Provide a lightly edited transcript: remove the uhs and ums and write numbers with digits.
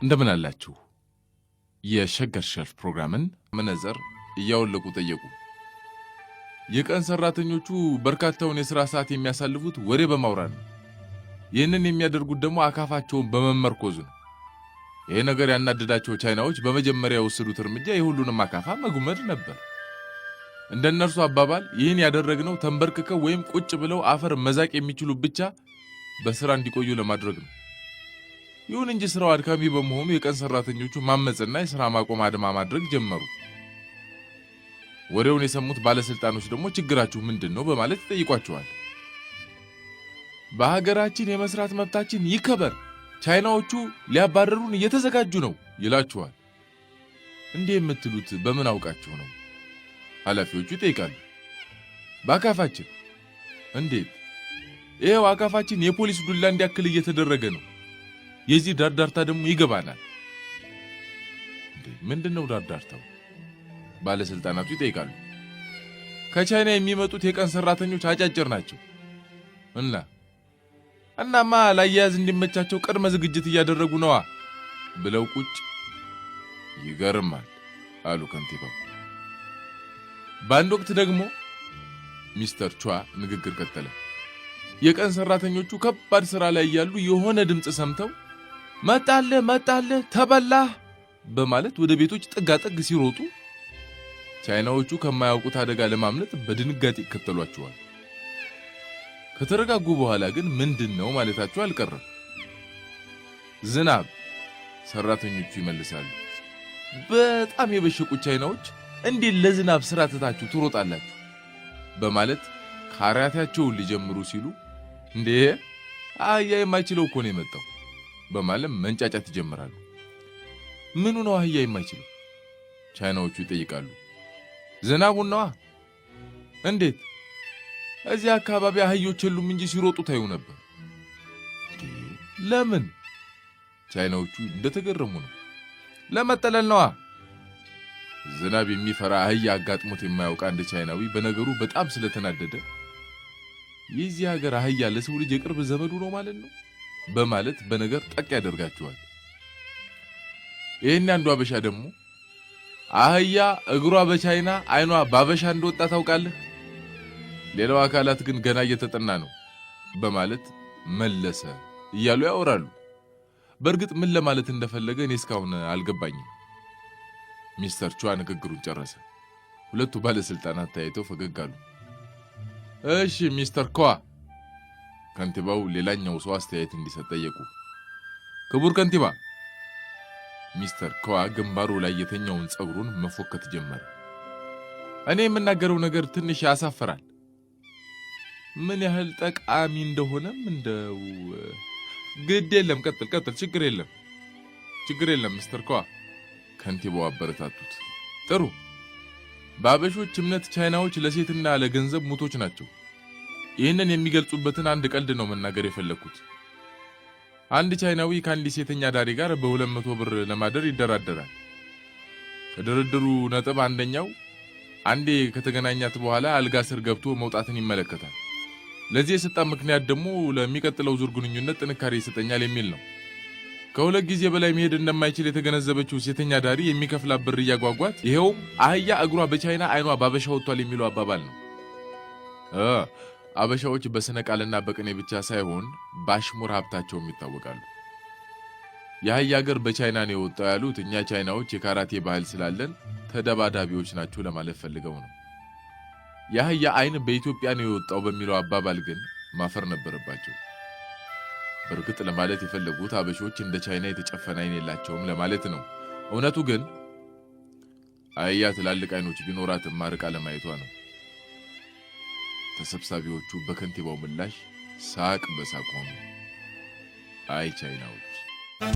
እንደምን አላችሁ? የሸገር ሸልፍ ፕሮግራምን መነጽር እያወለቁ ጠየቁ። የቀን ሰራተኞቹ በርካታውን የሥራ ሰዓት የሚያሳልፉት ወሬ በማውራት ነው። ይህንን የሚያደርጉት ደግሞ አካፋቸውን በመመርኮዝ ነው። ይህ ነገር ያናደዳቸው ቻይናዎች በመጀመሪያ የወሰዱት እርምጃ የሁሉንም አካፋ መጉመድ ነበር። እንደ እነርሱ አባባል ይህን ያደረግነው ተንበርክከው ወይም ቁጭ ብለው አፈር መዛቅ የሚችሉ ብቻ በስራ እንዲቆዩ ለማድረግ ነው። ይሁን እንጂ ስራው አድካሚ በመሆኑ የቀን ሰራተኞቹ ማመፅና የስራ ማቆም አድማ ማድረግ ጀመሩ። ወሬውን የሰሙት ባለስልጣኖች ደግሞ ችግራችሁ ምንድን ነው በማለት ይጠይቋቸዋል። በሀገራችን የመስራት መብታችን ይከበር፣ ቻይናዎቹ ሊያባረሩን እየተዘጋጁ ነው ይላችኋል። እንዲህ የምትሉት በምን አውቃችሁ ነው? ኃላፊዎቹ ይጠይቃሉ። በአካፋችን። እንዴት? ይኸው አካፋችን የፖሊስ ዱላ እንዲያክል እየተደረገ ነው። የዚህ ዳርዳርታ ደግሞ ይገባናል። ምንድን ነው ዳርዳርታው? ባለስልጣናቱ ይጠይቃሉ። ከቻይና የሚመጡት የቀን ሰራተኞች አጫጭር ናቸው እናማ ለአያያዝ እንዲመቻቸው ቅድመ ዝግጅት እያደረጉ ነዋ ብለው ቁጭ። ይገርማል አሉ ከንቲባው። በአንድ ወቅት ደግሞ ሚስተር ቿ ንግግር ቀጠለ። የቀን ሰራተኞቹ ከባድ ስራ ላይ እያሉ የሆነ ድምፅ ሰምተው መጣልህ መጣልህ ተበላህ በማለት ወደ ቤቶች ጥጋጥግ ሲሮጡ ቻይናዎቹ ከማያውቁት አደጋ ለማምለጥ በድንጋጤ ይከተሏቸዋል። ከተረጋጉ በኋላ ግን ምንድን ነው ማለታቸው አልቀረም። ዝናብ፣ ሰራተኞቹ ይመልሳሉ። በጣም የበሸቁ ቻይናዎች እንዴት ለዝናብ ስራ ትታችሁ ትሮጣላችሁ? በማለት ካራቴያቸውን ሊጀምሩ ሲሉ እንዴ አህያ የማይችለው እኮ ነው የመጣው በማለት መንጫጫት ይጀምራሉ። ምኑ ነው አህያ የማይችለው? ቻይናዎቹ ይጠይቃሉ። ዝናቡን ነዋ። እንዴት? እዚህ አካባቢ አህዮች የሉም እንጂ ሲሮጡ ታዩ ነበር። ለምን? ቻይናዎቹ እንደተገረሙ ነው። ለመጠለል ነዋ። ዝናብ የሚፈራ አህያ አጋጥሞት የማያውቅ አንድ ቻይናዊ በነገሩ በጣም ስለተናደደ የዚህ ሀገር አህያ ለሰው ልጅ የቅርብ ዘመዱ ነው ማለት ነው በማለት በነገር ጠቅ ያደርጋቸዋል። ይህን አንዱ አበሻ ደግሞ አህያ እግሯ በቻይና አይኗ ባበሻ እንደወጣ ታውቃለህ፣ ሌላው አካላት ግን ገና እየተጠና ነው በማለት መለሰ እያሉ ያወራሉ። በእርግጥ ምን ለማለት እንደፈለገ እኔ እስካሁን አልገባኝም። ሚስተር ቿ ንግግሩን ጨረሰ። ሁለቱ ባለስልጣናት ተያይተው ፈገግ አሉ። እሺ ሚስተር ኳ፣ ከንቲባው ሌላኛው ሰው አስተያየት እንዲሰጥ ጠየቁ። ክቡር ከንቲባ፣ ሚስተር ኳ ግንባሩ ላይ የተኛውን ጸጉሩን መፎከት ጀመረ። እኔ የምናገረው ነገር ትንሽ ያሳፍራል። ምን ያህል ጠቃሚ እንደሆነም እንደው ግድ የለም። ቀጥል ቀጥል፣ ችግር የለም ችግር የለም ሚስተር ኳ፣ ከንቲባው አበረታቱት። ጥሩ። በአበሾች እምነት ቻይናዎች ለሴትና ለገንዘብ ሙቶች ናቸው። ይህንን የሚገልጹበትን አንድ ቀልድ ነው መናገር የፈለግኩት። አንድ ቻይናዊ ከአንድ ሴተኛ አዳሪ ጋር በ200 ብር ለማደር ይደራደራል። ከድርድሩ ነጥብ አንደኛው አንዴ ከተገናኛት በኋላ አልጋ ስር ገብቶ መውጣትን ይመለከታል። ለዚህ የሰጣ ምክንያት ደግሞ ለሚቀጥለው ዙር ግንኙነት ጥንካሬ ይሰጠኛል የሚል ነው። ከሁለት ጊዜ በላይ መሄድ እንደማይችል የተገነዘበችው ሴተኛ አዳሪ የሚከፍላት ብር እያጓጓት፣ ይኸውም አህያ እግሯ በቻይና አይኗ ባበሻ ወጥቷል የሚለው አባባል ነው። አበሻዎች በስነ ቃልና በቅኔ ብቻ ሳይሆን በአሽሙር ሀብታቸውም ይታወቃሉ። የአህያ እግር በቻይና ነው የወጣው ያሉት እኛ ቻይናዎች የካራቴ ባህል ስላለን ተደባዳቢዎች ናቸው ለማለት ፈልገው ነው። የአህያ አይን በኢትዮጵያ ነው የወጣው በሚለው አባባል ግን ማፈር ነበረባቸው። በእርግጥ ለማለት የፈለጉት አበሾች እንደ ቻይና የተጨፈነ አይን የላቸውም ለማለት ነው። እውነቱ ግን አህያ ትላልቅ አይኖች ቢኖራትም አርቃ ለማየቷ ነው። ተሰብሳቢዎቹ በከንቲባው ምላሽ ሳቅ በሳቅ ሆኑ። አይ ቻይናዎች!